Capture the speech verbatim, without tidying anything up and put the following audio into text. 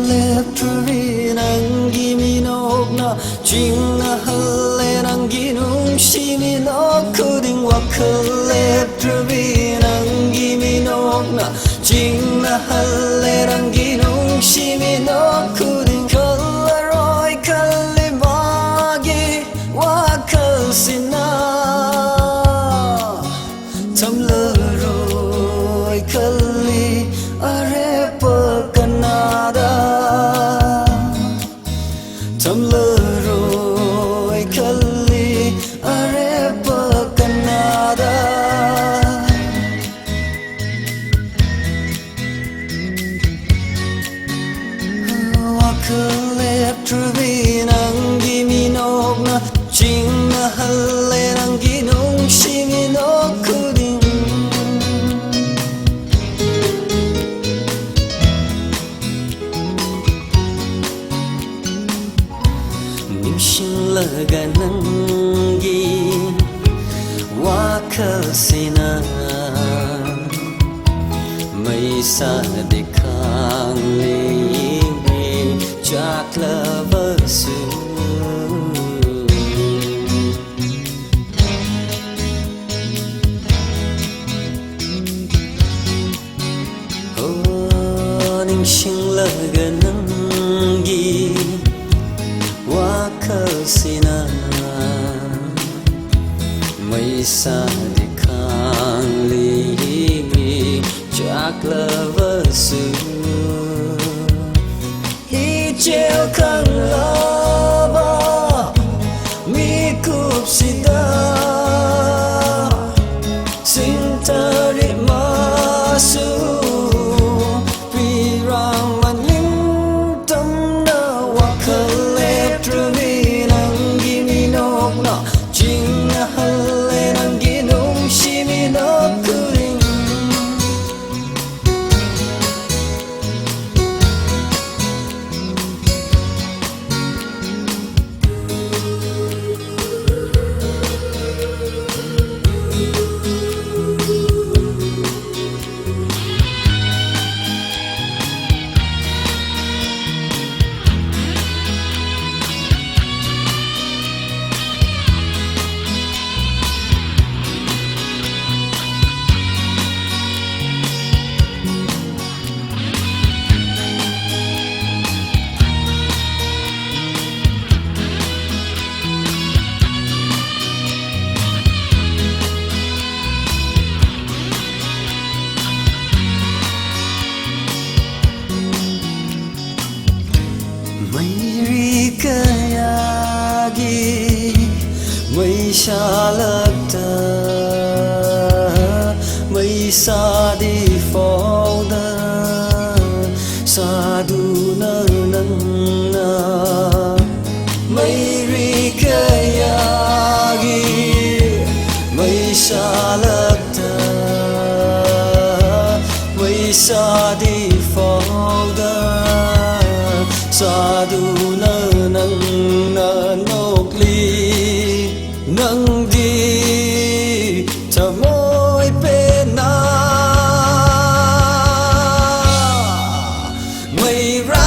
ꯂꯦꯞꯇ꯭ꯔꯕꯤ ꯅꯪꯒꯤ ꯃꯤꯅꯣꯛꯅ ꯆꯤꯡꯅꯍꯜꯂꯦ ꯅꯪꯒꯤ ꯅꯨꯡꯁꯤ ꯃꯤꯅꯣꯛ ꯈꯨꯗꯤꯡ ꯋꯥꯈꯜ ꯂꯦꯞꯇ꯭ꯔꯕꯤ ꯅꯪꯒꯤ ꯃꯤꯅꯣꯛꯅ ꯆꯤꯡꯅꯍꯜꯂꯦ ꯅꯪꯒꯤ ꯅꯨꯡꯁꯤ ꯃꯤꯅꯣꯛ ꯈꯨꯗꯤꯡ ꯈꯜꯂꯔꯣꯏ ꯈꯜꯂꯤ ꯃꯥꯒꯤ ꯋꯥꯈꯜꯁꯤꯅ ꯊꯝꯂꯔꯣꯏ ꯈꯜꯂꯤ ꯑꯔꯦꯞꯄ ꯀꯅꯥꯗ ꯊꯝꯂꯔꯣꯏ ꯈꯜꯂꯤ ꯑꯔꯦꯞꯄ ꯀꯅꯥꯗ ꯋꯥꯈꯜ ꯂꯦꯞꯇ꯭ꯔꯕꯤ ꯅꯪꯒꯤ ꯃꯤꯅꯣꯛꯅ ꯆꯤꯡꯅꯍꯜꯂꯦ ꯅꯪꯒꯤ ꯅꯨꯡꯁꯤ ꯃꯤꯅꯣꯛ ꯈꯨꯗꯤꯡ ꯅꯤꯡꯁꯤꯡꯂꯒ ꯅꯪꯒꯤ ꯋꯥꯈꯜꯁꯤꯅ ꯃꯩꯁꯥꯗꯤ ꯈꯥꯡꯂꯤ ꯆꯥꯛꯂꯕꯁꯨ ꯍꯣ ꯅꯤꯡꯁꯤꯡꯂꯒ ꯅꯪꯒꯤ ꯋꯥꯈꯜꯁꯤꯅ ꯃꯩꯁꯥꯗꯤ ꯈꯥꯡꯂꯤ ꯆꯥꯛꯂꯕꯁꯨ ꯏꯆꯦꯜ ꯈꯪꯂꯕ ꯃꯤꯀꯨꯞꯁꯤꯗ ꯁꯤꯡ ꯇꯔꯦꯠ ꯃꯁꯨ ꯄꯤꯔꯥꯡ ꯃꯅꯤꯡ ꯇꯝꯅ ꯋꯥꯈꯜ ꯂꯦꯞꯇ꯭ꯔꯕꯤ ꯅꯪꯒꯤ ꯃꯤꯅꯣꯛꯅ ꯆꯤꯡꯅꯍꯜꯂꯦ ꯅꯪꯒꯤ ꯅꯨꯡꯁꯤ ꯃꯤꯅꯣꯛ ꯈꯨꯗꯤꯡ ꯃꯩꯔꯤ ꯀꯌꯥꯒꯤ ꯃꯩꯁꯥꯂꯛꯇ ꯃꯩꯁꯥꯗꯤ ꯐꯥꯎꯗ ꯁꯥꯗꯨꯅ ꯅꯪꯅ ꯃꯩꯔꯤ ꯀꯌꯥꯒꯤ ꯃꯩꯁꯥꯂꯛꯇ ꯃꯩꯁꯥꯗꯤ ꯐꯥꯎꯗ ꯁꯥꯗꯨꯅ ꯅꯪꯅ ꯅꯣꯛꯂꯤ ꯅꯪꯗꯤ ꯊꯃꯣꯏ ꯄꯦꯟꯅ ꯃꯩꯔꯥ